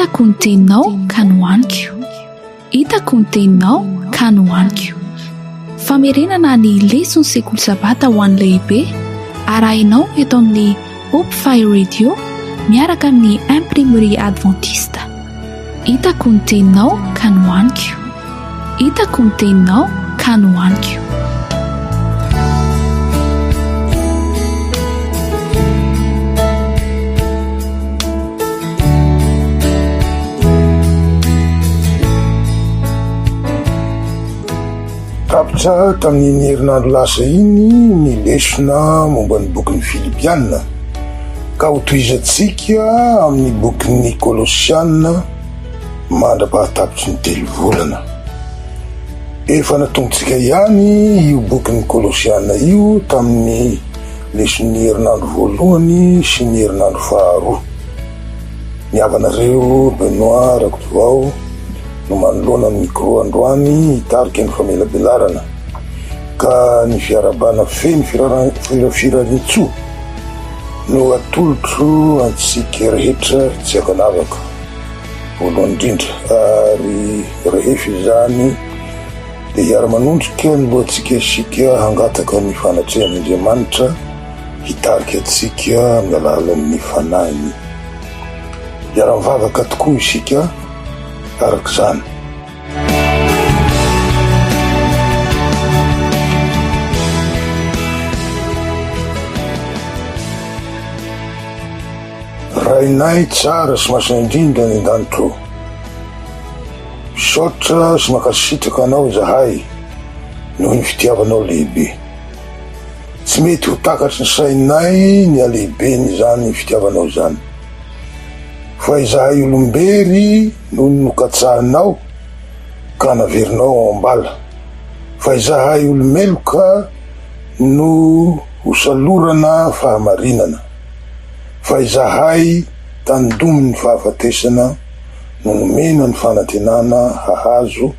Hitako ny teninao ka nohaniko. Hitako ny teninao ka nohaniko. Famerenana ny leson'ny sekoly sabata ho an'ny lehibe arahinao eto amin'ny Hope Fire Radio miaraka amin'ny Imprimerie Adventiste. Hitako ny teninao ka nohaniko. Hitako ny teninao ka nohaniko. Tapitra tamin'iny herinandro lasa iny ny lesona momba ny bokin'ny Filipiana, ka hotohizantsika amin'ny bokin'ny Kolosiana mandra-pahatapitry ny telo volana. Efa natombontsika ihany io bokin'ny Kolosiana io tamin'ny leson'ny herinandro voalohany sy ny herinandro faharoa. Ny havanareo Benoît Rakotovao no manoloana ny micro androany hitarika ny famelabelarana ka ny fiarahabana feno firarintsoa no atolotro antsika rehetra tsy ankanavaka voalohany indrindra ary rehefa izany dia hiara-manondrika ny lohantsika isika hangataka ny fanatrehan'Andriamanitra hitarika antsika amin'ny alalan'ny Fanahiny. Hiara-mivavaka tokoa isika araka izany. Rainay tsara sy masina indrindra any an-danitra ô, misaotra sy mankasitraka Anao izahay noho ny fitiavanao lehibe. Tsy mety ho takatry ny sainay ny halehiben'izany fitiavanao izany. Fa izahay olom-bery no nokatsahinao ka naverinao ao am-bala. Fa izahay olo-meloka no hosalorana fahamarinana. Fa izahay tandomin'ny fahafatesana no nomena ny fanantenana hahazo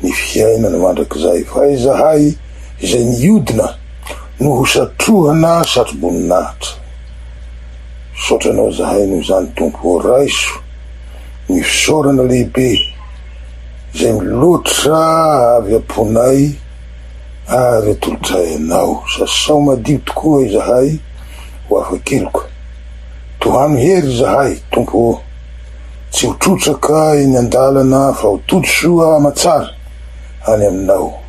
ny fiainana mandrakizay. Fa izahay izay niodina no ho satrohana satroboninahitra. Misaotra Anao izahay noho izany Tompo ô, raiso ny fisaorana lehibe izay miloatra avy am-ponay ary atolotray Anao. Sasao madio tokoa izahay ho afa-keloka. Tohano hery izahay Tompo ô, tsy ho trotraka eny an-dalana fa ho tody soa aman-tsara any Aminao.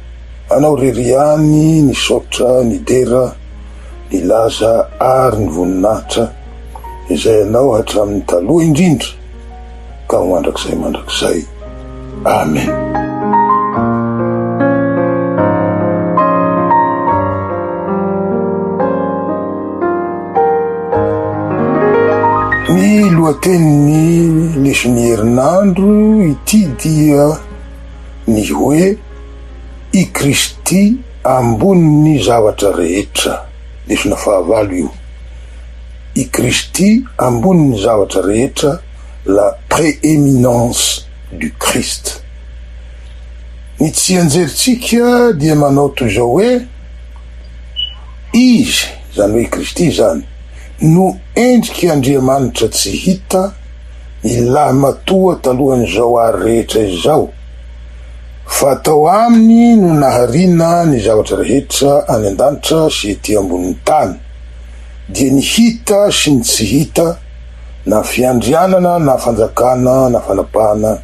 Anao rery ihany ny saotra, ny dera, ny laza ary ny voninahitra izay anao hatramin'ny taloha indrindra ka ho mandrakizay mandrakizay. Amen. Ny lohatenin'ny leson'ny herinandro ity dia ny hoe I Kristy ambonin'ny zavatra rehetra. Lesona fahavalo io. I Kristy ambonin'ny zavatra rehetra, la prééminence du Christ. Ny tsianjerintsika dia manao toy izao hoe, Izy, izany hoe i Kristy izany, no endrik' Andriamanitra tsy hita, ny lahimatoa talohan'izao ary rehetra izao. Fa tao aminy no nahariana ny zavatra rehetra any an-danitra sy ety ambonin'ny tany, dia ny hita sy ny tsy hita, na fiandrianana na fanjakana na fanapahana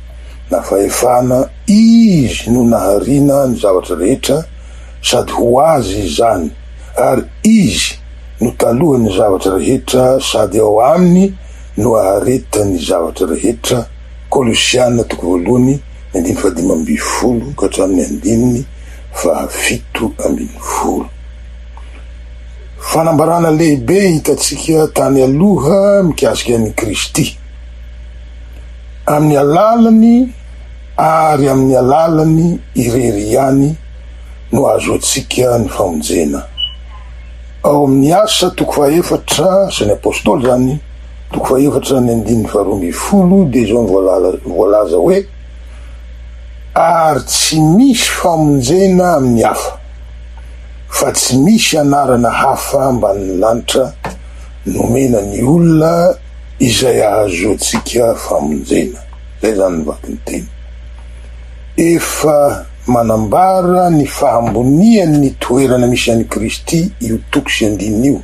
na fahefana, Izy no nahariana ny zavatra rehetra sady ho Azy izany, ary Izy no talohan'ny zavatra rehetra sady ao Aminy no aharetan'ny zavatra rehetra, Kolosiana toko voalohany ny andininy fahadimy ambin'ny folo ka hatramin'ny andininy fahafito ambin'ny folo. Fanambarana lehibe hitantsika tany aloha mikasika an'i Kristy. Amin'ny alalany ary amin'ny alalany irery ihany no ahazoantsika ny famonjena. Ao amin'ny Asa toko fahaefatra, Asan'ny Apostoly izany, toko fahefatra ny andininy faharoa ambin'ny folo dia izao no voalaza hoe, Ary tsy misy famonjena amin'ny hafa, fa tsy misy anarana hafa ambanin'ny lanitra nomena ny olona izay ahazoantsika famonjena. Izay izany ny vakin'ny teny. Efa manambara ny fahambonian'ny toerana misy an'i Kristy io toko sy andininy io.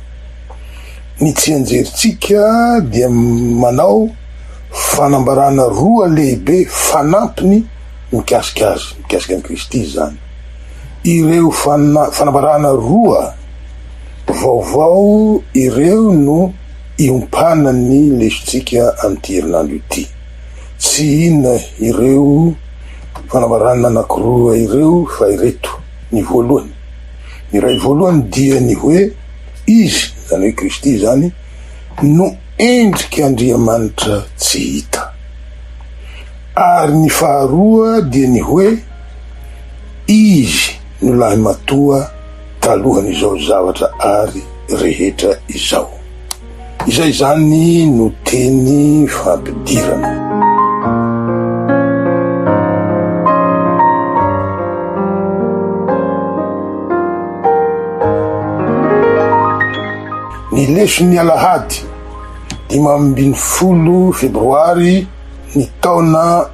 Ny tsianjerintsika dia manao fanambarana roa lehibe fanampiny mikasika azy, mikasika an'i Kristy izany. Ireo fanambarana roa vaovao ireo no iompanan'ny lesontsika amin'ity herinandro ity. Tsy inona ireo fanambarana anankiroa ireo fa ireto, ny voalohany. Ny iray voalohany dia ny hoe Izy, izany hoe Kristy izany, no endrik'Andriamanitra tsy hita. Ary ny faharoa dia ny hoe Izy no lahimatoa talohan'izao zavatra ary rehetra izao. Izay izany no teny fampidirana. Ny leson'ny alahady 15 febroary ny taona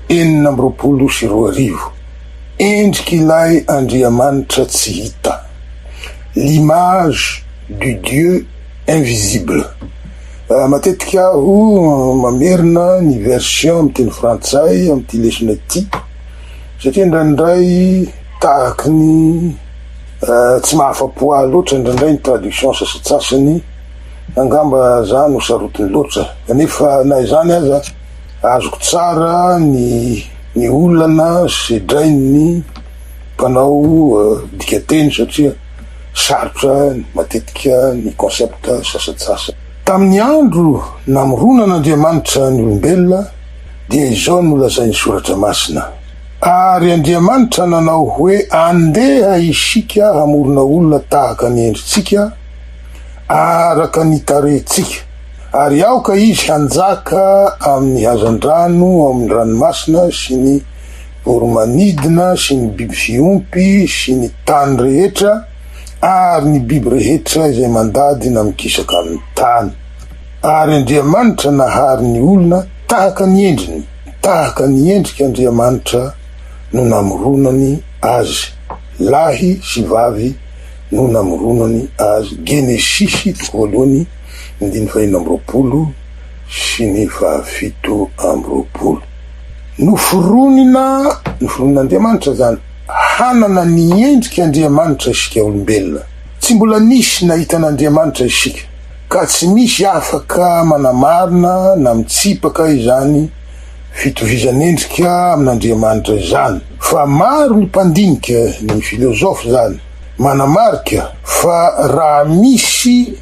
2026. Endrik'ilay Andriamanitra tsy hita. L'image du Dieu invisible. Matetika aho mamerina ny version amin'ny teny frantsay amin'ity lesona ity satria indraindray tahaky ny tsy mahafa-po ahy loatra indraindray ny traduction sasantsasany, angamba za no sarotiny loatra kanefa na izany aza azoko tsara ny ny olana sedrain'ny mpanao dikanteny satria sarotra matetika ny concept sasantsasany. Tamin'ny andro namoronan'Andriamanitra ny olombelona dia izao no lazain'ny Soratra Masina, Ary Andriamanitra nanao hoe, Andeha isika hamorona olona tahaka ny endritsika, araka ny tarehintsika, ary aoka izy hanjaka amin'ny hazandrano ao amin'ny ranomasina sy ny voro-manidina sy ny biby fiompy sy ny tany rehetra ary ny biby rehetra izay mandady na mikisaka amin'ny tany. Ary Andriamanitra nahary ny olona tahaka ny endriny, tahaka ny endrik'Andriamanitra no namoronany azy, lahy sy vavy no namoronany azy, Genesisy toko voalohany andininy fahenina amby roapolo sy ny faha-27. Noforonina, noforonin'Andriamanitra izany, hanana ny endrik'Andriamanitra isika olombelona. Tsy mbola nisy nahita an'Andriamanitra isika, ka tsy misy afaka manamarina na mitsipaka izany fitovizan'endrika amin'Andriamanitra izany. Fa maro ny mpandinika, ny filôzôfy izany, manamarika fa raha misy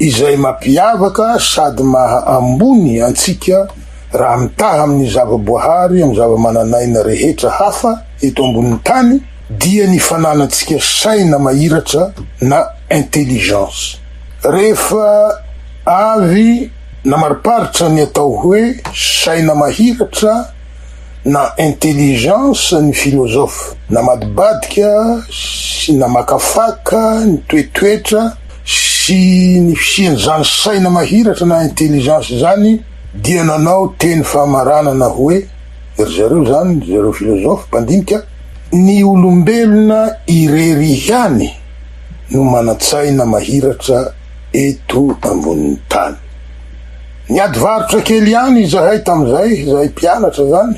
izay mampiavaka sady maha ambony antsika Raha mitaha amin'ny zava-boahary, amin'ny zava-manan'aina rehetra hafa eto ambonin'ny tany, dia ny fananantsika saina mahiratra na intelligence. Rehefa avy namariparitra ny atao hoe saina mahiratra na intelligence ny filôzôfa, namadibadika sy namakafaka ny toetoetra sy ny fisian'izany saina mahiratra na intelligence izany, dia nanao teny famaranana hoe, ry zareo izany, ry zareo filozofy, mpandinika, ny olombelona irery ihany no manan-tsaina mahiratra eto ambonin'ny tany. Niady varotra kely ihany izahay tamin'izay, izahay mpianatra izany,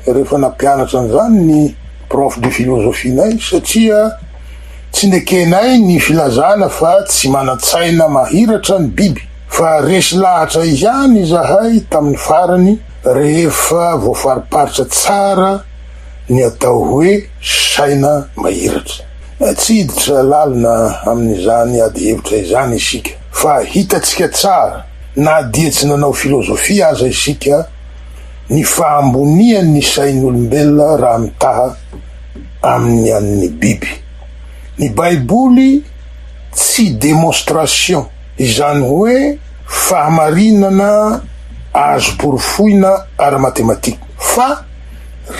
rehefa nampianatra an'izany ny prof de philosophie-nay, satria tsy nekenay ny filazana fa tsy manan-tsaina mahiratra ny biby. Fa resy lahatra ihany izahay tamin'ny farany rehefa voafariparitra tsara ny atao hoe saina mahiratra. Tsy hiditra lalina amin'izany adihevitra izany isika, fa hitantsika tsara, na dia tsy nanao filozofia aza isika, ny fahambonian'ny sain'olombelona raha mitaha amin'ny an'ny biby. Ny Baiboly tsy démonstration. Izany hoe fahamarinana azo porofoina ara-matematika, fa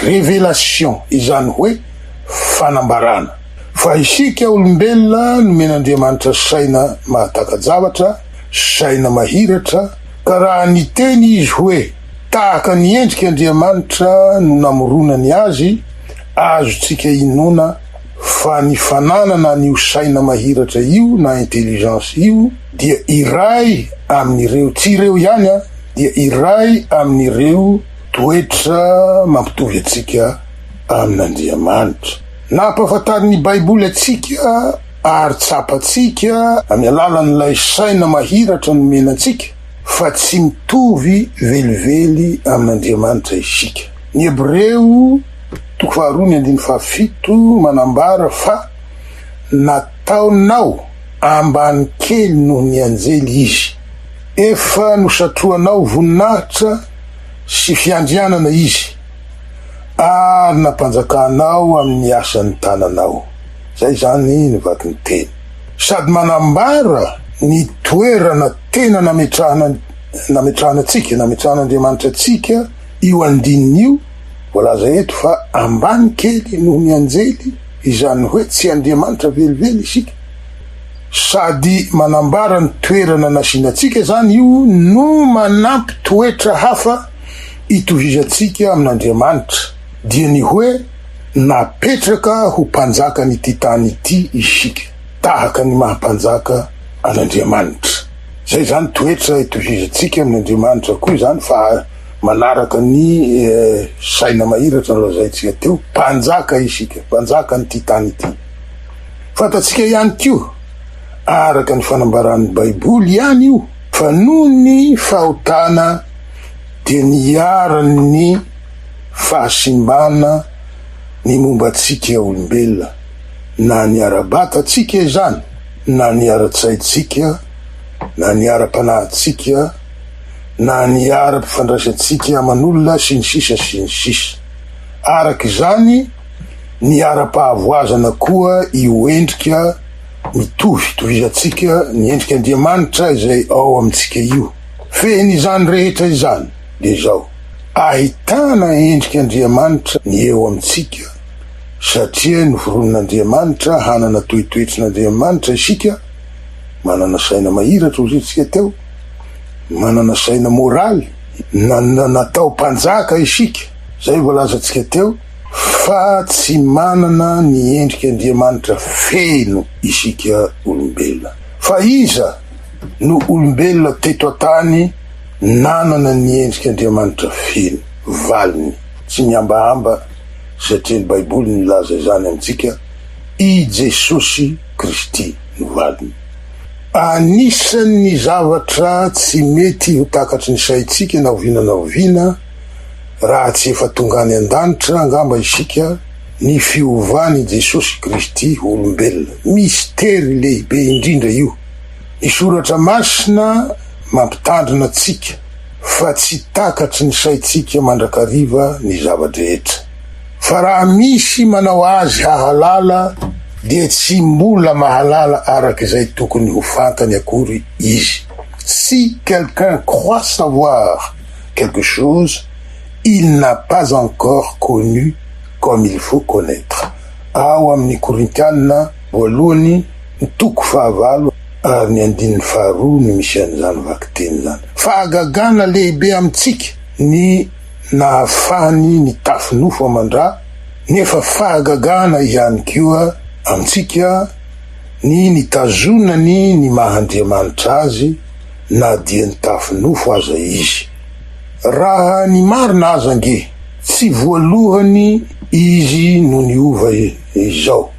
révélation, izany hoe fanambarana. Fa isika olombelona nomen'Andriamanitra saina mahataka-javatra, saina mahiratra, ka raha niteny Izy hoe. Tahaka ny endrik'Andriamanitra no namoronany azy, azontsika inoana fa ny fananana an'io saina mahiratra io na intelligence io dia iray amin'ireo, tsy ireo ihany an, dia iray amin'ireo toetra mampitovy antsika amin'Andriamanitra. Nampahafantarin'ny Baiboly antsika ary tsapantsika amin'ny alalan'ilay saina mahiratra nomena antsika fa tsy mitovy velively amin'Andriamanitra isika. Ny Hebreo toko faharoa ny andininy fahafito manambara fa nataonao ambany kely noho ny anjely izy. Efa nosatrohanao voninahitra sy fiandrianana izy, ary nampanjakanao amin'ny asan'ny tananao. Izay izany ny vakin-teny. Sady manambara ny toerana tena nametrahana nametrahana antsika, nametrahan'Andriamanitra antsika io andininy io, voalaza eto fa ambany kely noho ny anjely, izany hoe tsy Andriamanitra velively isika. Sady manambara ny toerana nasiana antsika izany io no manampy toetra hafa itovizantsika amin'Andriamanitra, dia ny hoe napetraka ho mpanjakan'ity tany ity isika, tahaka ny maha mpanjaka an'Andriamanitra. Izay izany toetra itovizantsika amin'Andriamanitra koa izany fa manaraka ny saina mahiratra nolazaintsika teo, mpanjaka isika, mpanjakan'ity tany ity. Fantatsika ihany koa, araka ny fanambaran'ny Baiboly ihany io, fa noho ny fahotana dia niharan'ny fahasimbana ny momba antsika olombelona, na ny ara-batantsika izany, na ny ara-tsaintsika, na ny ara-panahintsika, na ny ara-pifandraisantsika aman'olona, sy ny sisa sy ny sisa. Araka izany, Niharam-pahavoazana koa io endrika mitovy itovizantsika ny endrik'Andriamanitra izay ao amintsika io. Fehin'izany rehetra izany dia izao, ahitana endrik'Andriamanitra ny eo amintsika satria noforonin'Andriamanitra hanana toetoetrin'Andriamanitra isika, manana saina mahiratra hoy isika teo, manana saina moraly, natao mpanjaka isika, izay voalazantsika teo. Fa tsy manana ny endrik'Andriamanitra feno isika olombelona. Fa iza no olombelona teto an-tany nanana ny endrik'Andriamanitra feno? Valiny, tsy mihambahamba satria ny Baiboly milaza izany amintsika, i Jesosy Kristy no valiny. Anisan'ny zavatra tsy mety ho takatry ny saintsika na oviana na oviana, raha tsy efa tonga any an-danitra angamba isika, ny fiovan' i Jesosy Kristy ho olombelona. Mistery lehibe indrindra io. Ny Soratra Masina mampitandrina antsika fa tsy takatry ny saintsika mandrakariva ny zava-drehetra. Fa raha misy manao azy hahalala dia tsy mbola mahalala araka izay tokony ho fantany akory izy. Si quelqu'un croit savoir quelque chose il n'a pas encore connu comme il faut connaître. Ao amin'ny Korintiana voalohany ny toko fahavalo ary ny andininy faharoa no misy an'izany vakiteny izany. Fahagagana lehibe amintsika ny nahafahany nitafy nofo aman-dra, nefa fahagagana ihany koa amintsika ny nitazonany ny maha Andriamanitra azy na dia nitafy nofo aza izy. Raha ny marina aza ange, tsy voalohany izy no niova izao,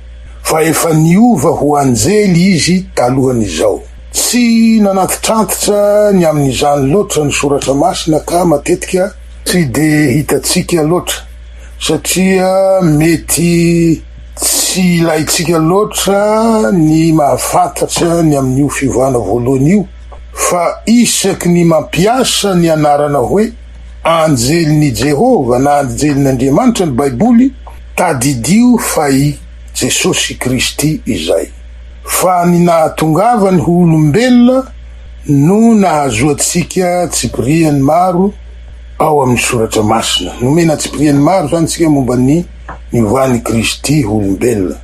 fa efa niova ho anjely izy talohan'izao. Tsy nanantitrantitra ny amin'izany loatra ny Soratra Masina ka matetika tsy dia hitantsika loatra, satria mety tsy ilaintsika loatra ny mahafantatra ny amin'io fiovana voalohany io, fa isaky ny mampiasa ny anarana hoe anjelin'i Jehovah na anjelin'Andriamanitra ny Baiboly, tadidio fa i Jesosy Kristy izay. Fa ny nahatongavany ho olombelona no nahazoantsika tsipiriany maro ao amin'ny Soratra Masina. Nomena tsipiriany maro izany isika momba ny niovan'i Kristy ho olombelona.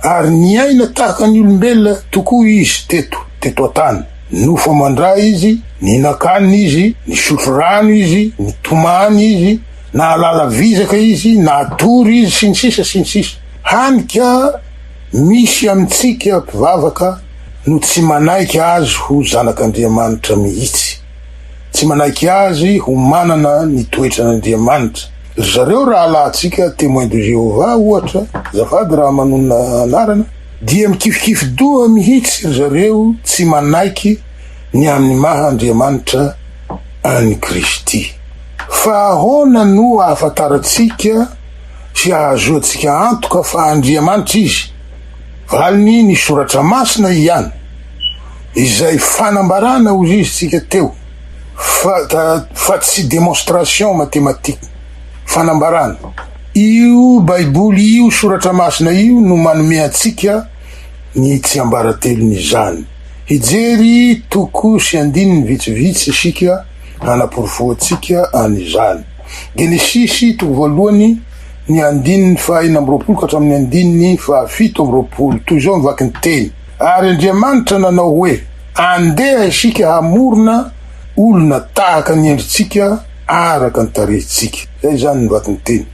Ary niaina tahaka ny olombelona tokoa Izy teto, teto an-tany. Nofo aman-dra Izy. Nihinan-kanina izy, nisotro rano izy, nitomany izy, nahalala vizaka izy, natory izy, sy ny sisa sy ny sisa. Hany ka misy amintsika mpivavaka no tsy manaiky azy ho zanak'Andriamanitra mihitsy. Tsy manaiky azy ho manana ny toetran'Andriamanitra. Ry zareo rahalahintsika Témoins de Jéhovah ohatra, azafady raha manonona anarana, dia mikifikifi-doha mihitsy ry zareo tsy manaiky ny amin'ny maha Andriamanitra an'i Kristy. Fa ahoana no ahafantarantsika sy ahazoantsika antoka fa Andriamanitra Izy? Valiny, Ny Soratra Masina ihany, izay fanambarana hozy izy tsika teo, fa fa tsy démonstration mathématique, fanambarana. Io Baiboly io, Soratra Masina io no manome antsika ny tsiambaratelon'izany. Hijery toko sy andininy vitsivitsy isika hanaporofoantsika an'izany. Genesisy toko voalohany ny andininy faha-26 ka hatramin'ny andininy faha-27. Toy izao ny vakin-teny, Ary Andriamanitra nanao hoe, Andeha isika hamorona olona tahaka ny endritsika araka ny tarehintsika. Izay izany ny vakin-teny.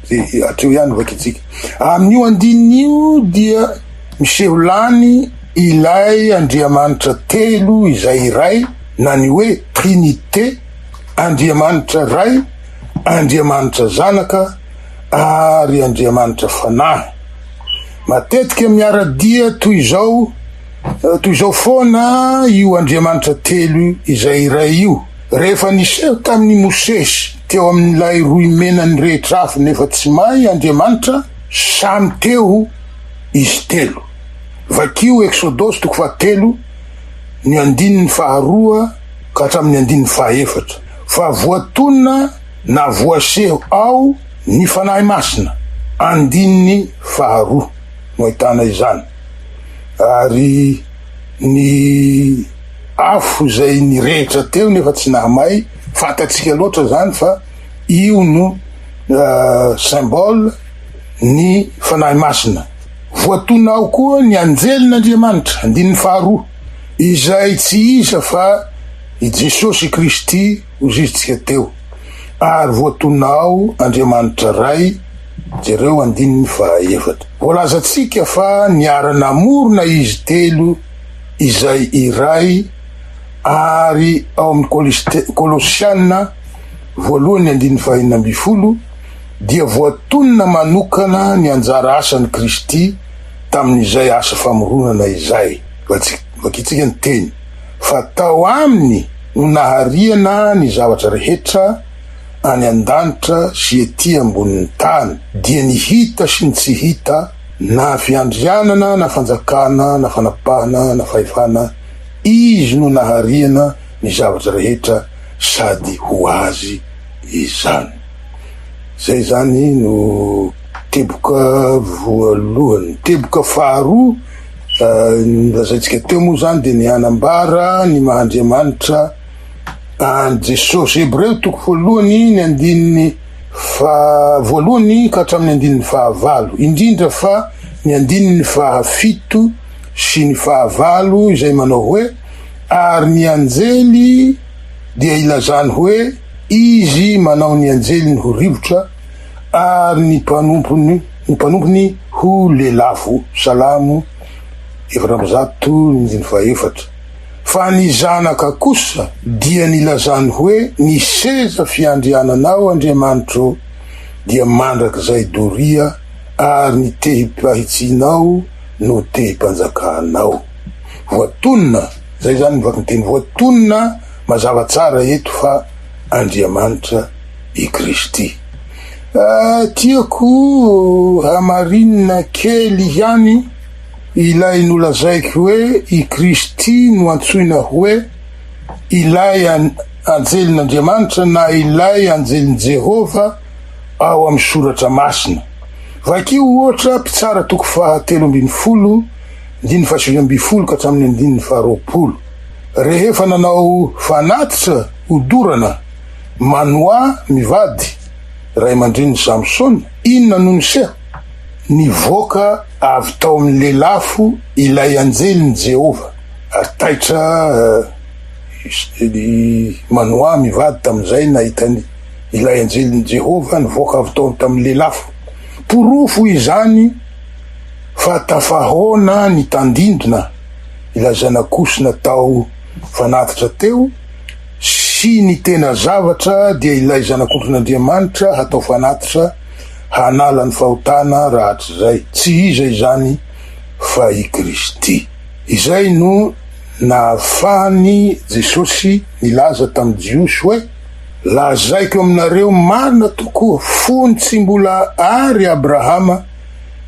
Izay hatreo ihany no vakintsika. Amin'io andininy io dia miseho lany ilay Andriamanitra telo izay iray na ny hoe Trinite, Andriamanitra Ray, Andriamanitra Zanaka ary Andriamanitra Fanahy. Matetika miara-dia toy izao toy izao foana io Andriamanitra telo izay iray io. Rehefa niseho tamin'i Mosesy teo amin'ilay rohy mena nirehitra afo nefa tsy may Andriamanitra, samy teo izy telo. Vakio Eksodosy toko fahatelo ny andininy faharoa ka hatramin'ny andininy fahaefatra. Fa voatonona na voaseho ao ny Fanahy Masina, andininy faharoa no ahitana izany. Ary ny afo izay nirehitra teo nefa tsy nahamay, fantatsika loatra izany fa io no symbole ny Fanahy Masina. Voatonona ao koa ny anjelin'Andriamanitra, andininy faharoa, izay tsy iza fa i Jesosy Kristy hozizintsika teo, ary voatonona ao Andriamanitra Ray, jereo andininy fahaefatra. Voalazantsika fa niara-namorona izy telo izay iray ary ao amin'ny Kolosiana voalohany andininy faha-16 dia voatonona manokana ny anjara asan'i Kristy tamin'izay asa famoronana izay. Vakintsika ny teny fa tao aminy no nahariana ny zavatra rehetra any an-danitra sy ety ambonin'ny tany, dia ny hita sy ny tsy hita, na fiandrianana na fanjakana na fanapahana na fahefana, Izy no nahariana ny zavatra rehetra sady ho Azy izany. Izay izany no teboka voalohany. Teboka faharoa nolazaintsika teo moa izany dia ny hanambara ny maha Andriamanitra an'i Jesosy. Hebreo toko voalohany ny andininy faha voalohany ka hatramin'ny andininy fahavalo, indrindra fa ny andininy fahafito sy ny fahavalo izay manao hoe, Ary ny anjely dia ilazany hoe, Izy manao ny anjeliny ho rivotra, ary ny mpanompony ny mpanompony ho lelafo. Salamo 104 andininy fahefatra. Fa ny Zanaka kosa dia nilazany hoe, Ny seza fiandriananao, Andriamanitro, dia mandrakizay doria, ary ny tehim-pahitsianao no tehim-panjakanao. Voatonona, izay izany ny vakinteny, voatonona mazava tsara eto fa Andriamanitra i Kristy. Tiako hamarinina kely ihany ilay nolazaiko hoe i Kristy no antsoina hoe ilay anjelin'Andriamanitra na ilay anjelin'i Jehovah ao amin'ny Soratra Masina. Vakio ohatra Mpitsara toko faha 13 andininy faha-19 ka hatramin'ny andininy faha-20. Rehefa nanao fanatitra hodorana Manoa mivady, ray aman-drenin'i Samsona, inona no niseho? Nivoaka avy tao amin'ny lelafo ilay anjelin'i Jehovah, ary taitra. I Manoa mivady tamin'izay nahita ilay anjelin'i Jehovah nivoaka avy tao tamin'ny lelafo. Porofo izany fa tafahaona ny tandindona ilay zanak'osy natao fanatitra teo sy ny tena zavatra dia ilay Zanak'ondrin'Andriamanitra hatao fanatitra hanala ny fahotana rahatrizay. Tsy iza izany fa i Kristy. Izay no nahafahan'i Jesosy nilaza tamin'ny Jiosy hoe, Lazaiko aminareo marina tokoa, fony tsy mbola àry Abrahama,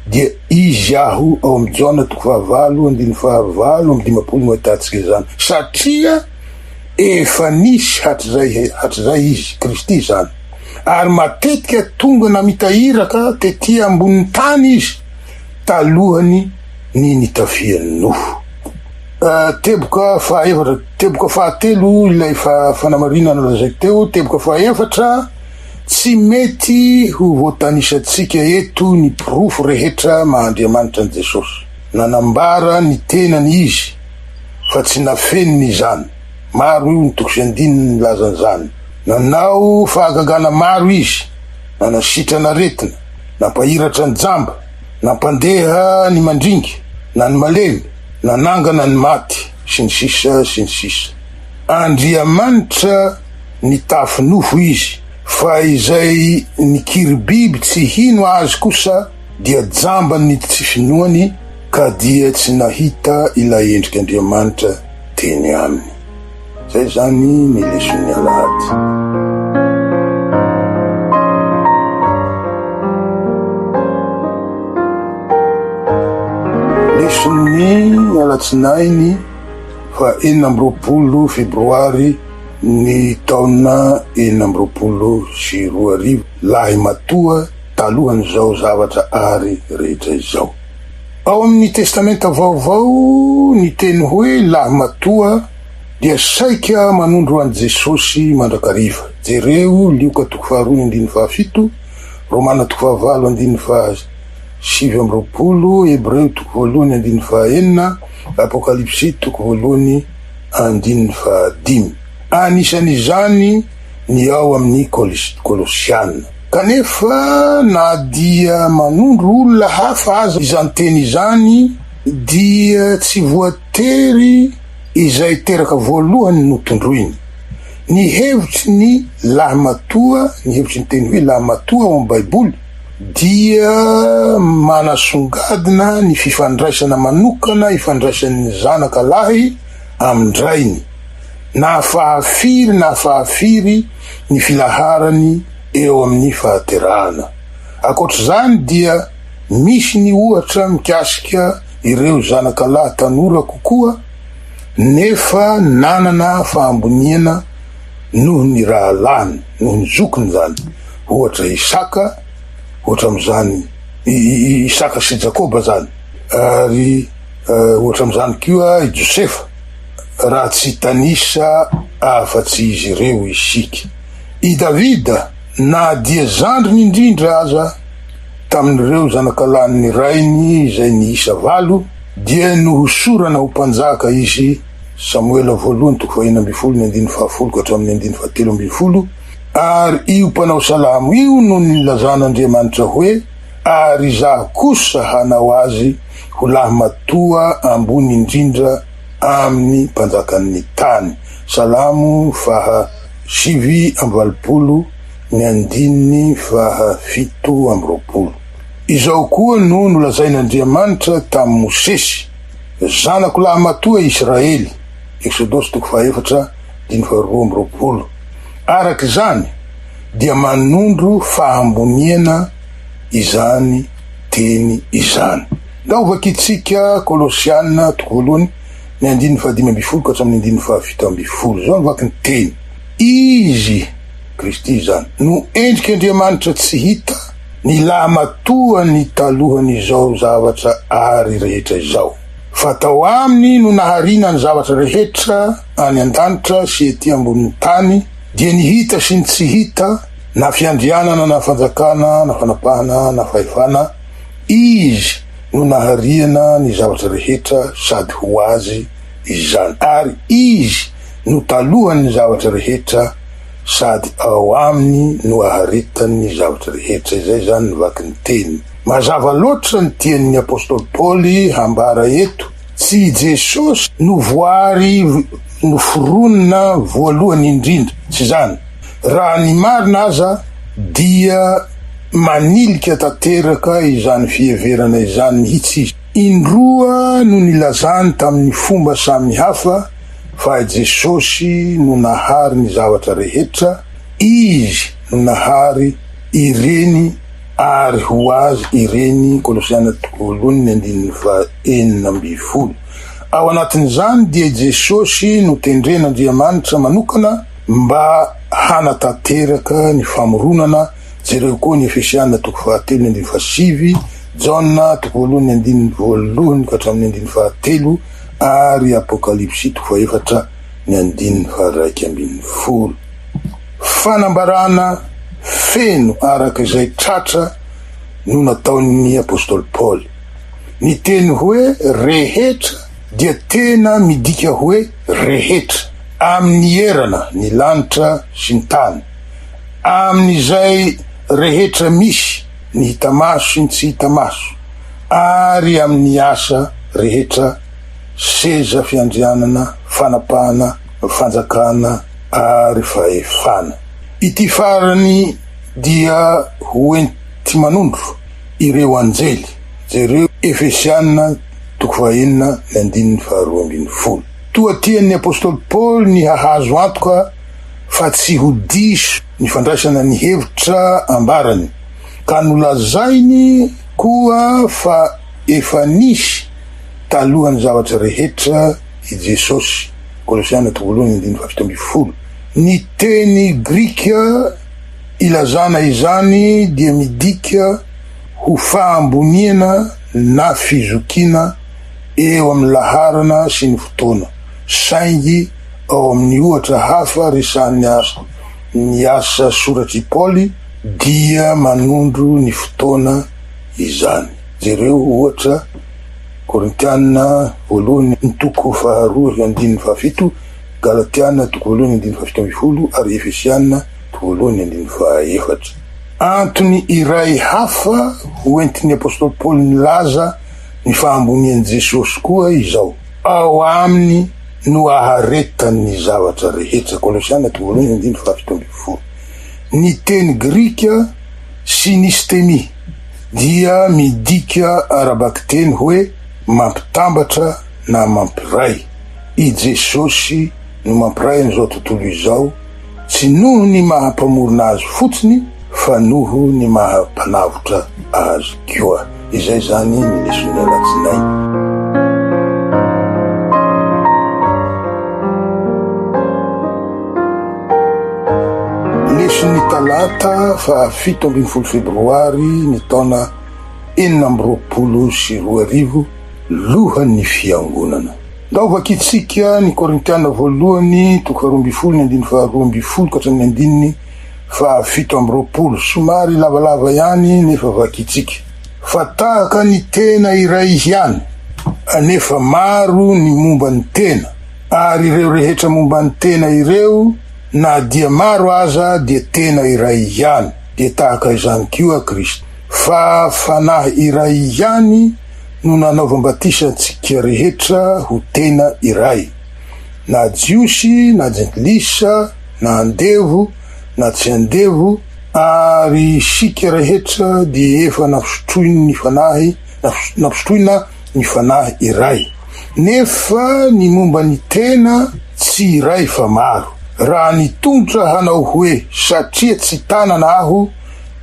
dia Izy Aho, ao amin'ny Jaona toko fahavalo andininy fahavalo amby 50 no ahitantsika izany, satria efa nisy hatrizay hatrizay Izy, Kristy izany, ary matetika tonga namita iraka tety ambonin'ny tany Izy talohan'ny ny nitafian'ny nofo. Teboka fahaefatra, teboka fahatelo ilay fanamarinana lazaiko teo, teboka fahaefatra, tsy mety ho voatanisantsika eto ny porofo rehetra maha Andriamanitra an'i Jesosy. Nanambara ny tenany Izy fa tsy nafeniny izany. Maro io ny toko sy andininy milaza an'izany. Nanao fahagagana maro Izy, nanasitrana aretina, nampahiratra ny jamba, Nampandeha ny mandringa, na ny malemy, nanangana ny maty, sy ny sisa sy ny sisa. Andriamanitra nitafy nofo Izy, fa izay nikiribiby tsy hino Azy kosa dia jamban'ny tsy finoany ka dia tsy nahita ilay endrik'Andriamanitra teny aminy. Zay zany ny leson'ny alahady. Leson'ny alatsinainy fa 26 febroary ny taona 2026, lahy matoa talohan'izao zavatra ary rehetra izao. Ao amin'ny Testamenta Vaovao, ny teny hoe lahy matoa dia saika manondro an'i Jesosy mandrakariva. Jereo Lioka toko faharoa ny andininy fahafito, Romana toko fahavalo andininy faha-29, Hebreo toko voalohany andininy fahaenina, Apokalypsy toko voalohany andininy fahadimy. Anisan'izany ny ao amin'ny Kolosiana. Kanefa na dia manondro olona hafa aza izany teny izany dia tsy voatery izay teraka voalohany no tondroiny. Ny hevitry ny lahimatoa, ny hevitry ny teny hoe lahimatoa ao amin'ny Baiboly dia manasongadina ny fifandraisana manokana ifandraisan'ny zanaka lahy amin-drainy, na fahafiry na fahafiry ny filaharany eo amin'ny fahaterahana. Ankoatr'izany dia misy ny ohatra mikasika ireo zanakalahy tanora kokoa nefa nanana fahamboniana noho ny rahalahiny, noho ny zokiny izany, ohatra Isaka, ohatra amin'izany i Isaka sy Jakoba izany, ary ohatra amin'izany koa i Josefa, raha tsy hitanisa afa-tsy izy ireo isika. I Davida, na dia zandriny indrindra aza tamin'ireo zanakalahin'ny rainy izay niisa valo, dia nohosorana ho mpanjaka izy, Samoela voalohany toko fahenina ambin'ny folo ny andininy fahafolo ka hatramin'ny andininy fahatelo ambin'ny folo, ary io mpanao salamo io no nilazan'Andriamanitra hoe, Ary izaho kosa hanao azy ho lahimatoa ambony indrindra amin'ny mpanjakan'ny tany. Salamo faha 89 ny andininy faha 27. Izao koa no nolazain'Andriamanitra tamin'i Mosesy, Zanako lahimatoa Israely, Eksodosy toko fahaefatra andininy faha 22. Araka izany dia manondro fahamboniana izany teny izany. Ndao vakintsika Kolosiana toko voalohany ny andininy faha 15 ka hatramin'ny andininy faha 17. Izao no vaky ny teny, Izy, Kristy izany, no endrik'Andriamanitra tsy hita, ny lahimatoany talohan'izao zavatra ary rehetra izao. Fa tao aminy no nahariana ny zavatra rehetra any an-danitra sy ety ambonin'ny tany, dia ny hita sy ny tsy hita, na fiandrianana na fanjakana na fanapahana na fahefana, Izy no nahariana ny zavatra rehetra sady ho Azy izany, ary Izy. no talohan'ny zavatra rehetra sady ao Aminy no aharetan'ny zavatra rehetra. Izay izany ny vakin'ny teny. Mazava loatra ny tian'ny apostoly Paoly hambara eto, tsy i Jesosy no voary noforonina voalohany indrindra, tsy izany. Raha ny marina aza dia manilika tanteraka izany fiheverana izany mihitsy izy. Indroa no nilazany tamin'ny fomba samy hafa fa i Jesosy no nahary ny zavatra rehetra, Izy no nahary ireny ary ho Azy ireny, Kolosiana toko voalohany ny andininy faha 16. Ao anatin'izany dia i Jesosy no tendren'Andriamanitra manokana mba hanatanteraka ny famoronana, jereo koa ny Efesiana toko fahatelo ny andininy fahasivy, Jaona toko voalohany ny andininy voalohany ka hatramin'ny andininy fahatelo ary Apokalypsy toko fahefatra ny andininy faharaika ambin'ny folo. Fanambarana feno araka izay tratra no nataon'ny apostoly Paoly. Ny teny hoe rehetra dia tena midika hoe rehetra, amin'ny erana ny lanitra sy ny tany, amin'izay rehetra misy, ny hita maso sy ny tsy hita maso, ary amin'ny asa rehetra, seza fiandrianana, fanapahana, fanjakana ary fahefana. Ity farany dia ho enti-manondro ireo anjely, jereo Efesiana toko fahenina ny andininy faharoa ambin'ny folo. Toa tian'ny apostoly Paoly ny hahazo antoka fa tsy ho diso ny fandraisana ny hevitra ambarany, ka nolazainy koa fa efa nisy talohan'ny zavatra rehetra i Jesosy, Kolosiana toko voalohany andininy faha-17. Ny teny grika ilazana izany dia midika ho fahamboniana na fizokiana eo amin'ny laharana sy ny fotoana, saingy ao amin'ny ohatra hafa resahin'ny ny asa soratr'i Paoly dia manondro ny fotoana izany. Jereo, ohatra, Korintiana voalohany toko faharoa andininy fahafito, Galatiana toko voalohany andininy faha-17 ary Efesiana toko voalohany andininy fahaefatra. Antony iray hafa ho entin'ny apostoly Paoly milaza ny fahambonian'i Jesosy koa izao, Ao aminy no aharetan'ny zavatra rehetra, Kolosiana toko voalohany andininy faha-17. Ny teny grika synistemi dia midika ara-bakiteny hoe mampitambatra na mampiray. I Jesosy no mampiray an'izao tontolo izao, tsy noho ny maha Mpamorona azy fotsiny, fa noho ny maha Mpanavotra azy koa. Izay izany ny leson'ny alatsinainy. Leson'ny talata faha 17 febroary ny taona 2026, lohan'ny fiangonana. Ndao vakintsika ny Korintiana voalohany toko faha-12 ny andininy faha-12 ka hatramin'ny andininy faha-27. Somary lavalava ihany nefa vakintsika. Fa tahaka ny tena iray ihany, anefa maro ny momba ny tena, ary ireo rehetra momba ny tena ireo, na dia maro aza, dia tena iray ihany, dia tahaka izany koa Kristy. Fa Fanahy iray ihany no nanaovam-batisa antsika rehetra ho tena iray, na Jiosy na Jentilisa, na andevo na tsy andevo, ary isika rehetra dia efa nampisotroin'ny Fanahy, nampisotroina ny Fanahy iray. Nefa ny momba ny tena tsy iray fa maro. Raha ny tongotra hanao hoe, Satria tsy tanana aho,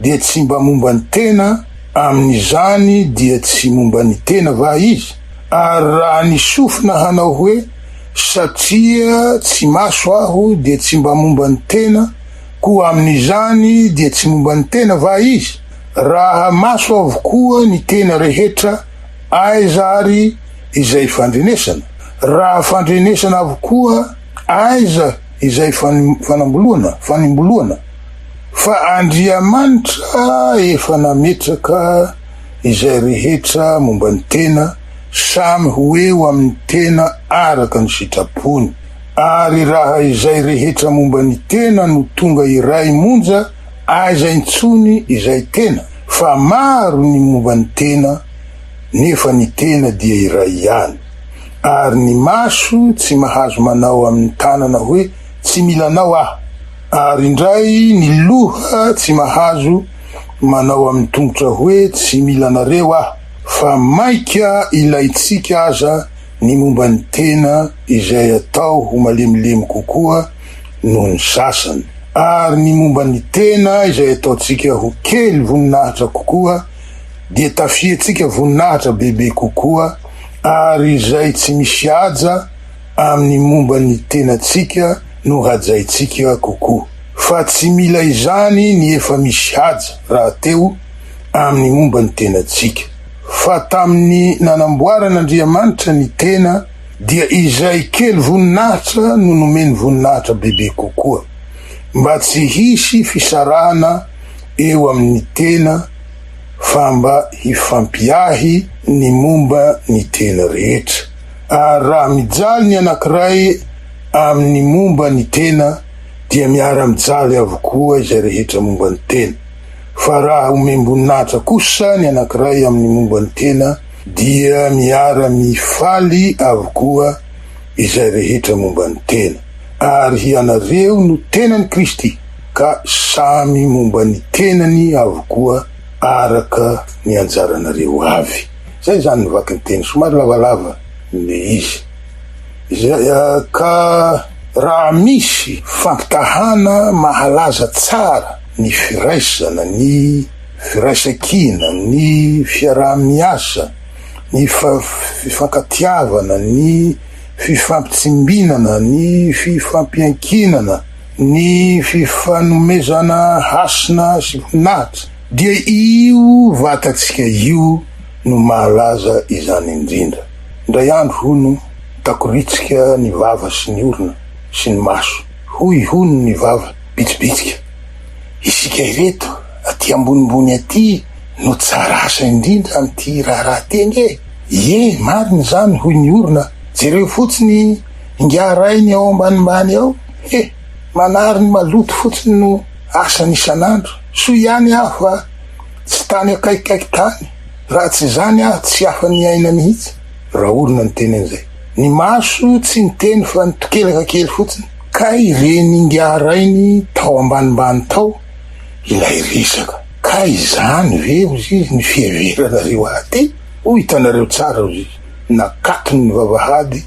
dia tsy mba momba ny tena, amin'izany dia tsy momba ny tena va izy? Ary raha ny sofina hanao hoe, Satria tsy maso aho dia tsy mba momba ny tena, koa amin'izany dia tsy momba ny tena va izy? Raha maso avokoa ny tena rehetra, aiza ary izay fandrenesana? Raha fandrenesana avokoa, aiza izay fanamboloana, fanimboloana? Fa Andriamanitra efa nametraka izay rehetra momba ny tena samy ho eo amin'ny tena araka ny sitrapony. Ary raha izay rehetra momba ny tena no tonga iray monja, aiza intsony izay tena? Fa maro ny momba ny tena, nefa ny tena dia iray ihany. Ary ny maso tsy mahazo manao amin'ny tanana hoe, Tsy mila anao aho. Ary indray ny loha tsy mahazo manao amin'ny tongotra hoe, Tsy mila anareo aho. Fa mainka ilaintsika aza ny momba ny tena izay atao ho malemilemy kokoa noho ny sasany, ary ny momba ny tena izay ataontsika ho kely voninahitra kokoa dia tafiantsika voninahitra bebe kokoa, ary izay tsy misy haja amin'ny momba ny tenantsika no hajaintsika kokoa. Fa tsy mila izany ny efa misy haja rahateo amin'ny momba ny tenantsika. Fa tamin'ny nanamboaran'Andriamanitra ny tena dia izay kely voninahitra no nomeny voninahitra bebe kokoa, mba tsy hisy fisarahana eo amin'ny tena fa mba hifampiahy ny momba ny tena rehetra. Ary raha mijaly ny anankiray amin'ny momba ny tena dia miara-mijaly avokoa izay rehetra momba ny tena. Fa raha omem-boninahitra kosa ny anankiray amin'ny momba ny tena, dia miara-mifaly avokoa izay rehetra momba ny tena. Ary hianareo no tenan'i Kristy, ka samy momba ny tenany avokoa araka ny anjaranareo avy. Izay izany ny vakin-teny, somary lavalava ilay izy. Izay, ka raha misy fampitahana mahalaza tsara ny firaisana, ny firaisankina, ny fiaraha-miasa, ny fifankatiavana, ny fifampitsimbinana, ny fifampiankinana, ny fifanomezana hasina sy voninahitra, dia io vatantsika io no mahalaza izany indrindra. Indray andro, hono, takoritsika ny vava sy ny orona sy ny maso. Hoy, hono, ny vava, bitsibitsika. Isika ireto aty ambonimbony aty no tsara asa indrindra amin'ity raharaha ity ange e! Ie, marina izany, hoy ny orona, jereo fotsiny ingahy rainy ao ambanimbany ao, he! Manary ny maloto fotsiny no asany isan'andro. Soa ihany aho fa tsy tany akaikikaiky tany, raha tsy izany aho tsy afa-niaina mihitsy. Raorona niteny an'izay. Ny maso tsy niteny fa nitokelaka kely fotsiny. Kay ren'ingahy rainy tao ambanimbany tao ilay resaka. Kay izany ve hozy izy ny fiheveranareo ahy ty? Hoy hitanareo tsara hozy izy. Nakatony ny vavahady,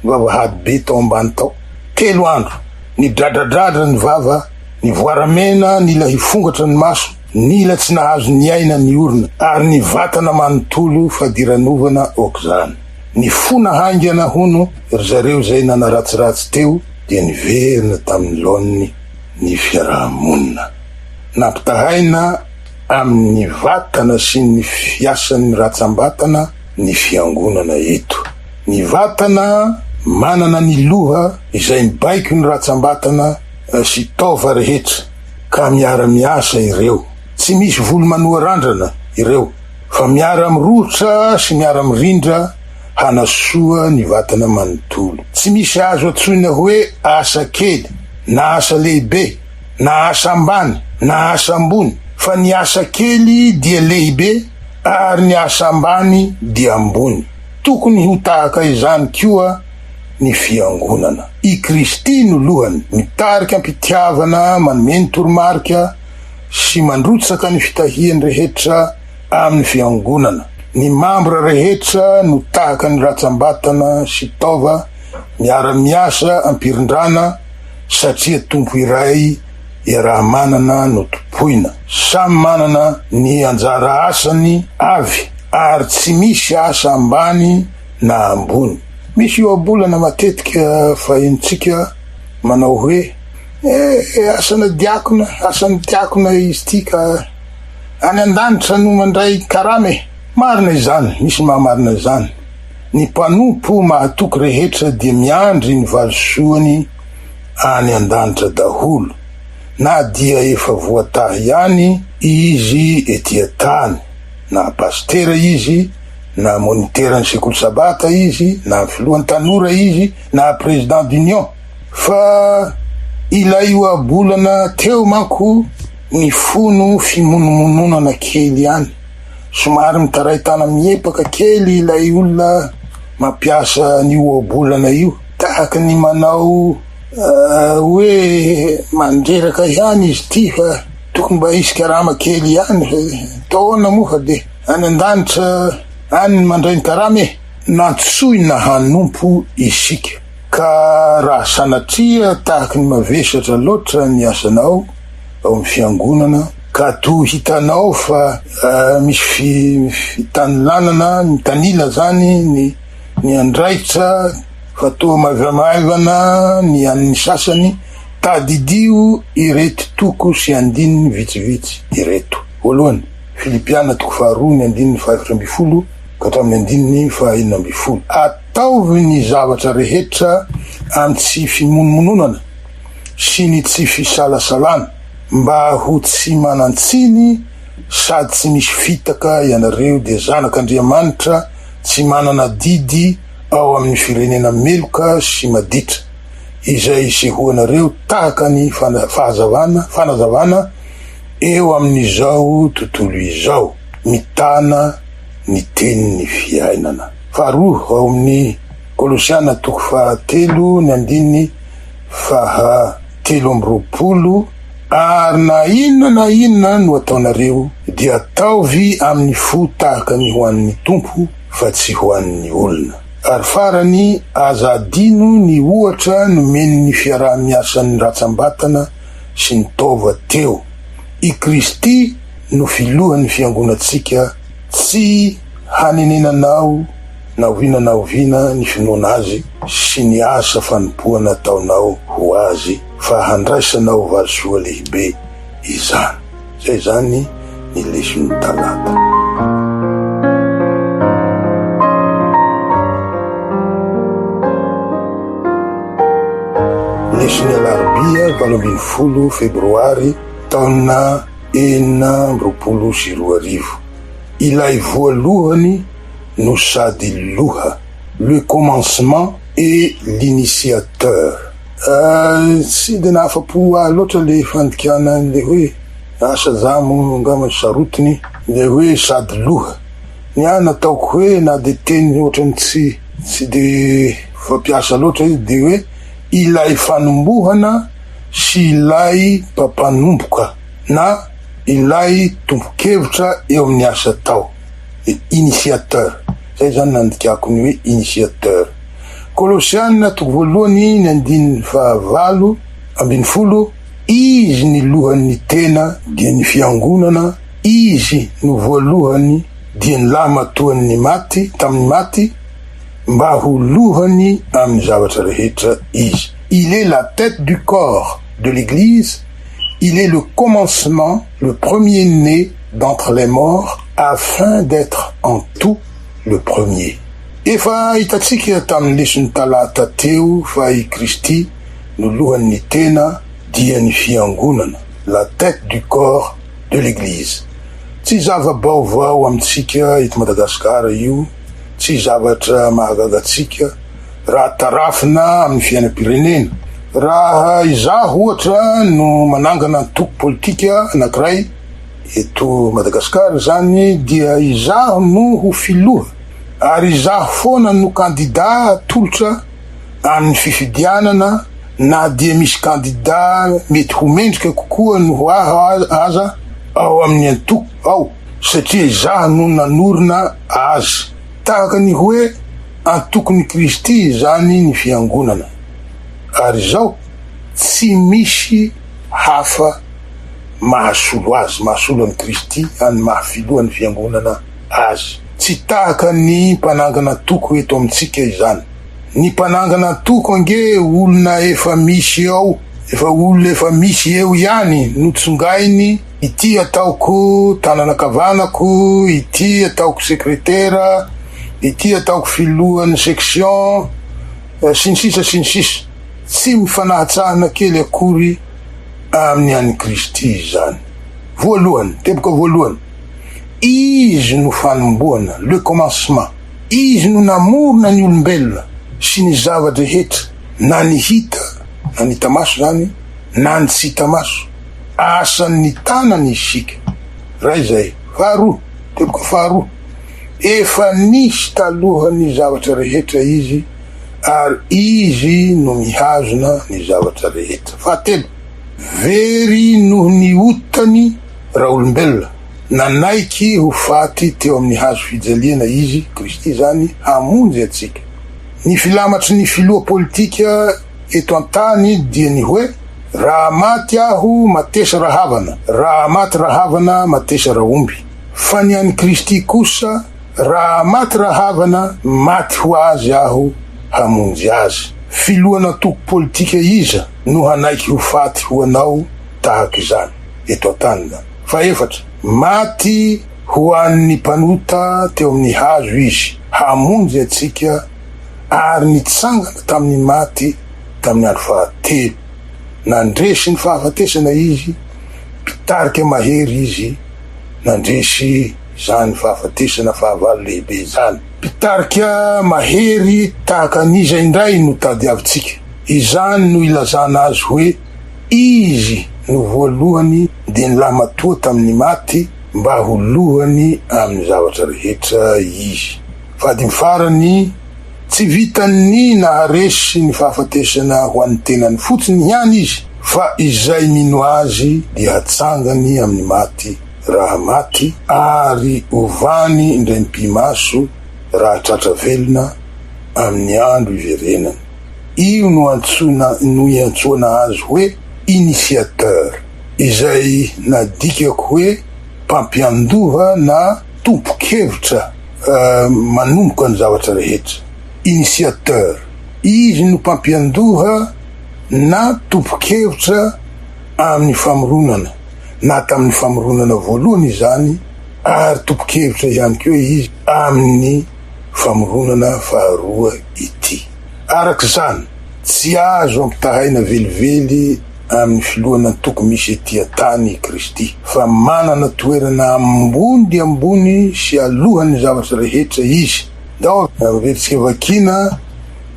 ny vavahady be tao ambany tao. Telo andro, nidradradradra ny vava, nivoaramena nila hifongatra ny maso, nila tsy nahazo niaina ny orona ary ny vatana manontolo fadiranovana aok'izany. Nifona haingana hono ry zareo izay nanaratsiratsy teo dia niverina tamin'ny laoniny ny fiaraha-monina. Nampitahaina amin'ny vatana sy ny fiasan'ny ratsam-batana ny fiangonana eto. Ny vatana manana ny loha izay mibaiko ny ratsam-batana sy taova rehetra ka miara-miasa ireo. Tsy misy volo manoa randrana ireo. Fa miara-mirohotra sy miara-mirindra hanasoa ny vatana manontolo. Tsy misy azo antsoina hoe asa kely, na asa lehibe, na asa ambany, na asa ambony, fa ny asa kely dia lehibe ary ny asa ambany dia ambony. Tokony ho tahaka izany koa ny Fiangonana. I Kristy no lohany, mitarika am-pitiavana, manome ny toromarika, sy mandrotsaka ny fitahiany rehetra amin'ny Fiangonana. Ny mambra rehetra no tahaka ny ratsam-batana sy taova miara-miasa am-pirindrana satria Tompo iray iaraha-manana no tompoina. Samy manana ny anjara asany avy ary tsy misy asa ambany na ambony. Misy ohabolana matetika fahenontsika manao hoe. Eh, asana diakona, asan'ny diakona izy ity ka any an-danitra no mandray karama e. Marina izany, misy mahamarina izany. Ny mpanompo mahatoky rehetra dia miandry ny valisoany any an-danitra daholo, na dia efa voatahy ihany izy ety an-tany, na pasitera izy. Na moniteran'ny sekoly sabata izy, na filohan'ny tanora izy, na président d'union. Fa ilay ohabolana teo manko nifono fimonomononana kely ihany. Somary mitaray tana-miepaka kely ilay olona mampiasa an'io ohabolana io. Tahaka ny manao hoe mandreraka ihany izy ity fa tokony mba hisy karama kely ihany fa atao ahoana moa fa dia any an-danitra any ny mandray ny karama e! Nantsoina hanompo isika ka raha sanatria tahaky ny mavesatra loatra ny asanao ao amin'ny fiangonana ka toa hitanao fa misy fitanilanana mitanila zany ny ny andraikitra fa toa maivamaivana ny an'ny sasany, tadidio ireto toko sy andininy vitsivitsy ireto. Voalohany, Filipiana toko faharoa ny andininy faha-14 ka hatramin'ny andininy faha-16. Ataovy ny zavatra rehetra amin'ny tsy fimonomononana sy ny tsy fisalasalana, mba ho tsy manan-tsiny sady tsy misy fitaka ianareo dia zanak'Andriamanitra tsy manana adidy ao amin'ny firenena meloka sy maditra izay isehoanareo tahaka ny fahazavana fanazavana eo amin'izao tontolo izao, mitana ny tenin'ny fiainana. Faharoa, ao amin'ny Kolosiana toko fahatelo ny andininy faha 23, Ary na inona na inona no ataonareo, dia ataovy amin'ny fo tahaka ny ho an'ny Tompo, fa tsy ho an'ny olona. Ary farany, aza adino ny ohatra nomen'ny fiaraha-miasan'ny ratsambatana sy ny taova teo. I Kristy no Filohan'ny Fiangonantsika, tsy hanenenanao na oviana na oviana ny finoana Azy sy ny asa fanompoana ataonao ho Azy. Fa handraisanao valisoa lehibe izany. Izay izany ny leson'ny talata. Leson'ny alarobia 18 febroary taona 2026. Ilay voalohany no sady loha, le commencement et l'initiateur. Tsy dia nahafa-po ahy loatra le fandikana an'le hoe asa za moa angamba sarotiny le hoe sady loha. Ny ahy nataoko hoe na dia teny ohatran'ny tsy tsy de fampiasa loatra izy dia hoe ilay fanombohana sy ilay mpampanomboka na ilay tompon-kevitra eo amin'ny asa atao, le initiateur. Zay zany nandikako ny hoe initiateur. Kolosiana toko voalohany ny andininy fahavalo ambinifolo, Izy ny lohan'ny tena dia ny fiangonana, Izy no voalohany dia ny lahimatoan'ny maty tamin'ny maty, mba ho lohany amin'ny zavatra rehetra Izy. Il est la tête du corps de l'Eglise, il est le commencement, le premier-né d'entre les morts, afin d'être en tout le premier. Efa hitantsika tamin'ny leson'ny talata teo fa i Kristy no lohan'ny tena dia ny Fiangonana, la tête du corps de l'Eglise. Tsy zava-baovao amintsika eto Madagasikara io, tsy zavatra mahagaga antsika raha tarafina amin'ny fiainam-pirenena. Raha izaho ohatra no manangana antoko politika anankiray eto Madagasikara izany dia izaho no ho filoha. Ary izaho foana no kandida atolotra amin'ny fifidianana na dia misy kandida mety ho mendrika kokoa noho ahy aza ao amin'ny antoko ao satria izaho no nanorina azy. Tahaka ny hoe antokon'i Kristy izany ny fiangonana. Ary izao, tsy misy hafa mahasolo azy, mahasolo an'i Kristy any maha filohan'ny fiangonana azy. Tsy tahaka ny mpanangana antoko eto amintsika izany. Ny mpanangana antoko ange olona efa misy ao, efa olona efa misy eo ihany no tsongainy, ity ataoko tanana ankavanako, ity ataoko sekretera, ity ataoko filohan'ny section, sy ny sisa sy ny sisa. Tsy mifanahatsahana kely akory amin'ny an'i Kristy izany. Voalohany, teboka voalohany. Izy no fanombohana, le commencement. Izy no namorona ny olombelona sy ny zava-drehetra, na ny hita, na ny hita maso izany, na ny tsy hita maso. Asan'ny tanany isika. Iray izay. Faharoa, teboka faharoa, efa nisy talohan'ny zavatra rehetra Izy ary Izy no mihazona ny zavatra rehetra. Fahatelo, very noho ny otany raolombelona. Nanaiky ho faty teo amin'ny hazo fijaliana Izy, Kristy izany, hamonjy antsika. Ny filamatry ny filoha politika eto an-tany dia ny hoe, Raha maty aho, matesa rahavana, raha maty rahavana, matesa raomby. Fa ny an'i Kristy kosa, raha maty rahavana, maty ho azy aho hamonjy azy. Filohan'antoko politika iza no hanaiky ho faty ho anao tahaka izany, eto an-tany izany? Fahefatra, maty ho an'ny mpanota teo amin'ny hazo Izy, hamonjy antsika ary nitsangana tamin'ny maty tamin'ny andro fahatelo. Nandresy ny fahafatesana Izy, mpitarika mahery Izy, nandresy izany fahafatesana fahavalo lehibe izany. Mpitarika mahery tahaka an'iza indray no tadiavintsika? Izany no ilazana Azy hoe Izy no voalohany dia ny lahimatoa tamin'ny maty mba ho lohany amin'ny zavatra rehetra Izy. Fahadimy farany, tsy vitan'ny naharesy ny fahafatesana ho an'ny tenany fotsiny ihany Izy fa izay mino Azy dia hatsangany amin'ny maty raha maty ary ovany indray mipi-maso raha tratra velona amin'ny andro iverenany. Io no antsoina no iantsoana azy hoe initiateur, izay nadikako hoe mpampiandoha na tompon-kevitra manomboka ny zavatra rehetra. Initiateur. Izy no mpampiandoha na tompon-kevitra amin'ny famoronana, na tamin'ny famoronana voalohany izany, ary tompon-kevitra ihany koa izy amin'ny famoronana faharoa ity. Araka izany, tsy azo ampitahaina velively amin'ny filohan'antoko misy ety an-tany i Kristy, fa manana toerana ambony dia ambony sy alohan'ny zavatra rehetra Izy. Ndao averintsika vakiana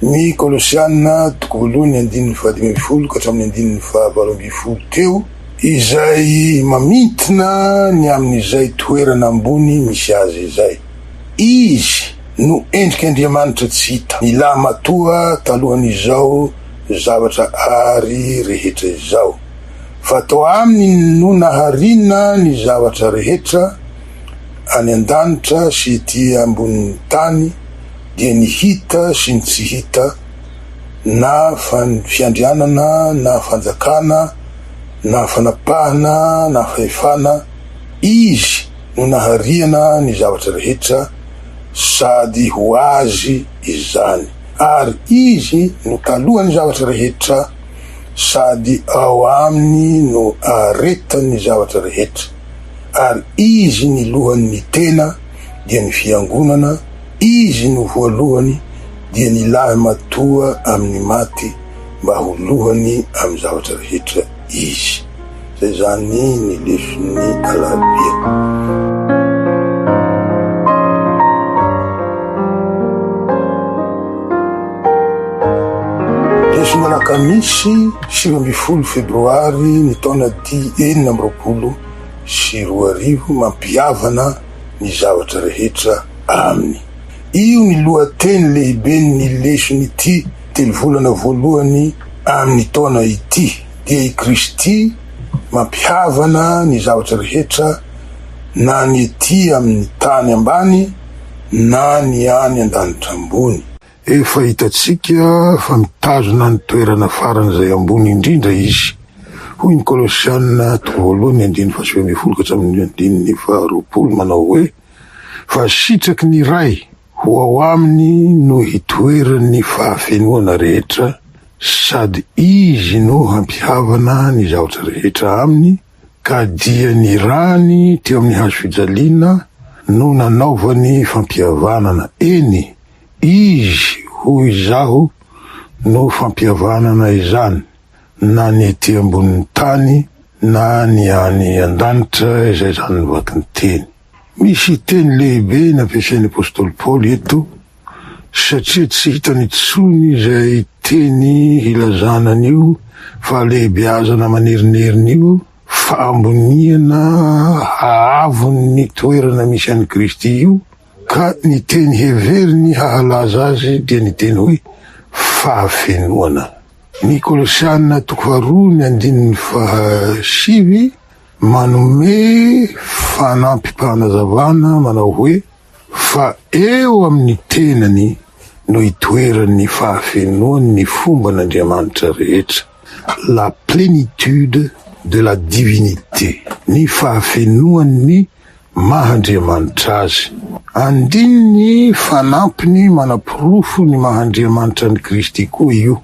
ny Kolosiana toko voalohany andininy fahadimy ambin'ny folo ka hatramin'ny andininy fahavalo ambin'ny folo teo, izay mamintina ny amin'izay toerana ambony misy Azy izay. Izy no endrik'Andriamanitra tsy hita, ny lahy matoa talohan'izao zavatra ary rehetra izao, fa tao aminy no nahariana ny zavatra rehetra any an-danitra sy ety ambonin'ny tany, dia ny hita sy ny tsy hita, na fiandrianana na fanjakana na fanapahana na fahefana, Izy no nahariana ny zavatra rehetra sady ho Azy izany, ary Izy no talohan'ny zavatra rehetra sady ao Aminy no aharetan'ny zavatra rehetra, ary Izy ny lohan'ny tena, dia ny Fiangonana, Izy no voalohany, dia ny lahy matoa amin'ny maty mba ho lohany amin'ny zavatra rehetra Izy. Zay zany ny leson'ny alarobia. Leson'ny alakamisy 19 febroary ny taona ty 2026 mampihavana ny zavatra rehetra aminy. Io ny lohateny lehiben'ny leson'ity telovolana voalohany amin'ny taona ity. dia i Kristy mampihavana ny zavatra rehetra na ny ety amin'ny tany ambany na ny any an-danitra ambony. Efa hitantsika fa mitazona ny toerana faran'izay ambony indrindra Izy. Hoy ny Kolosiana toko voalohany andininy faha-19 ka hatramin'ny andininy faha-20 manao hoe, Fa sitraky ny Ray ho ao aminy no hitoeran'ny fahafenoana rehetra, Sady Izy no hampihavana ny zavatra rehetra aminy, ka dia ny rany teo amin'ny hazo fijaliana no nanaovany fampihavanana, eny, Izy, hoy izaho, no fampihavanana izany, na ny ety ambonin'ny tany na ny any an-danitra, izay izany ny vakin-teny. Misy teny lehibe nampiasain'ny apostoly Paoly eto, satria tsy hitany intsony izay teny hilazana an'io fahalehibeazana manerinerina io, fahamboniana haavon'ny toerana misy an'i Kristy io, ka ny teny heveriny hahalaza azy dia ny teny hoe fahafenoana. Ny Kolosiana toko faharoa ny andininy fahasivy manome fanampim-panazavana manao hoe, Fa eo amin'ny tenany no itoeran'ny fahafenoan'ny fomban'Andriamanitra rehetra, la plénitude de la divinité, ny fahafenoan'ny maha Andriamanitra azy. Andininy fanampiny manaporofo ny maha Andriamanitra an'i Kristy koa io,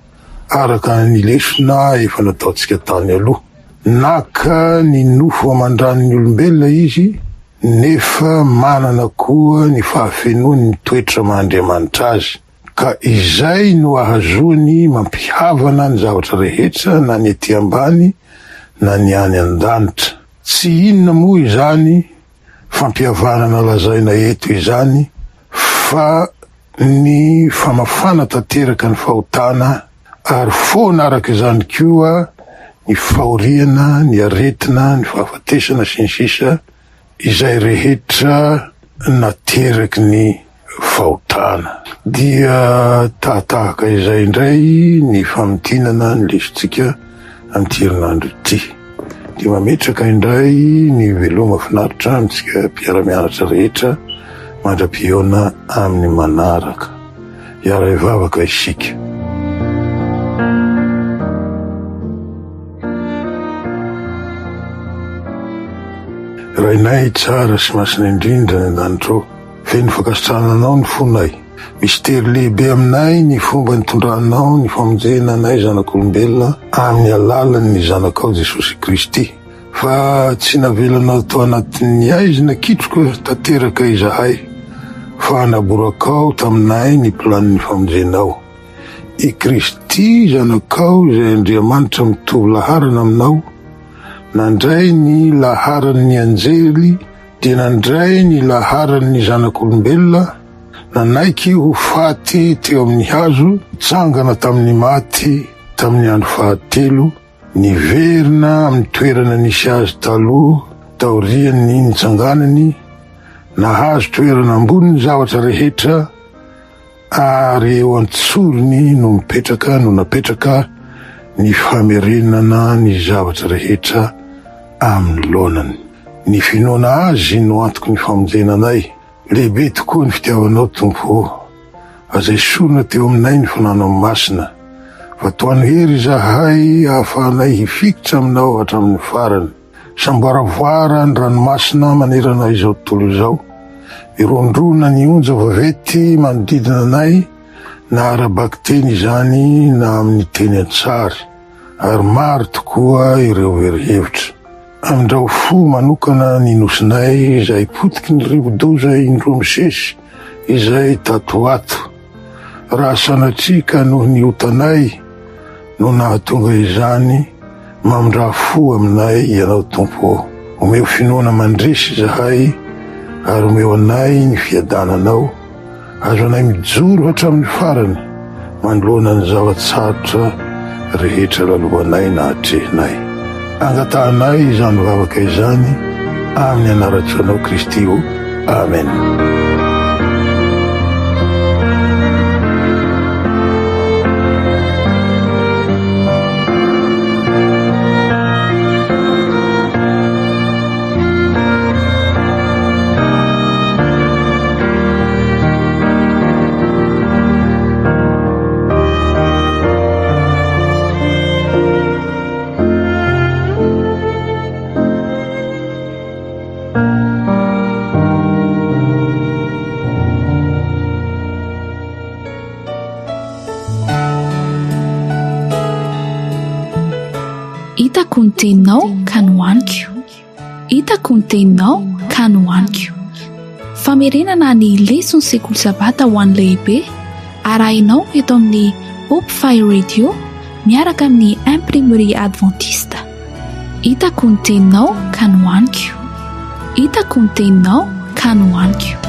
araka ny lesona efa nataontsika tany aloha. Naka ny nofo aman-dranon'ny olombelona izy, nefa manana koa ny fahafenoany ny toetra maha Andriamanitra azy, ka izay no ahazoany mampihavana ny zavatra rehetra na ny ety ambany na ny any an-danitra. Tsy inona moa izany fampihavanana lazaina eto izany fa ny famafana tanteraka ny fahotana ary foana araka izany koa ny fahoriana, ny aretina, ny fahafatesana sy ny sisa izay rehetra nateraky ny fahotana. Dia tahatahaka izay indray ny famintinana ny lesotsika amin'ity herinandro ity. Dia mametraka indray ny veloma finaritra amintsika mpiara-mianatra rehetra mandra-pihaona amin'ny manaraka. Hiara-hivavaka isika. Rainay tsara sy masina indrindra any an-danitra ao, feno fankasitrahana Anao ny fonay. Mistery lehibe aminay ny fomba nitondranao ny famonjena anay zanak'olombelona amin'ny alalan'ny Zanakao Jesosy Kristy. Fa tsy navelanao tao anatin'ny haizina kitroka tanteraka izahay, fa naborakao taminay ny planin'ny famonjenao. I Kristy Zanakao izay Andriamanitra mitovy laharana aminao, nandray ny laharan'ny anjely dia nandray ny laharan'ny zanak'olombelona, nanaiky ho faty teo amin'ny hazo, nitsangana tamin'ny maty tamin'ny andro fahatelo, Niverina amin'ny toerana nisy azy taloha taorian'ny nitsanganany, nahazo toerana ambony ny zavatra rehetra ary eo an-tsorony no mipetraka no napetraka ny famerenana ny zavatra rehetra amin'ny laonany. Ny finoana Azy no antoky ny famonjena anay. Lehibe tokoa ny fitiavanao Tompo ô! Aza esorina teo aminay ny fananao masina, fa tohano hery izahay ahafahanay hifikitra aminao hatramin'ny farany. Samboaravoara ny ranomasina manerana izao tontolo izao, mirondrona ny onja vaventy manodidina anay na ara-bakiteny izany na amin'ny teny an-tsary, ary maro tokoa ireo very hevitra. Amindrao fo manokana ny nosinay izay potiky ny rivodoza indroa misesy izay tato ho ato. Raha sanatria ka noho ny otanay no nahatonga izany, mamindrà fo aminay Ianao Tompo ô. Omeo finoana mandresy izahay ary omeo anay ny fiadananao. Azo anay mijoro hatramin'ny farany manoloana ny zava-tsarotra rehetra lalovanay na atrehinay. Angatahanay izany vavaka izany amin'ny anaran-tsoanao Kristy o. Amen. Hitako ny teninao ka nohaniko. Hitako ny teninao ka nohaniko. Famerenana ny leson'ny sekoly sabata ho an'ny lehibe, arahinao eto amin'ny Hope Fire Radio miaraka amin'ny Imprimerie Adventiste. Hitako ny teninao ka nohaniko. Hitako ny teninao. ka nohaniko.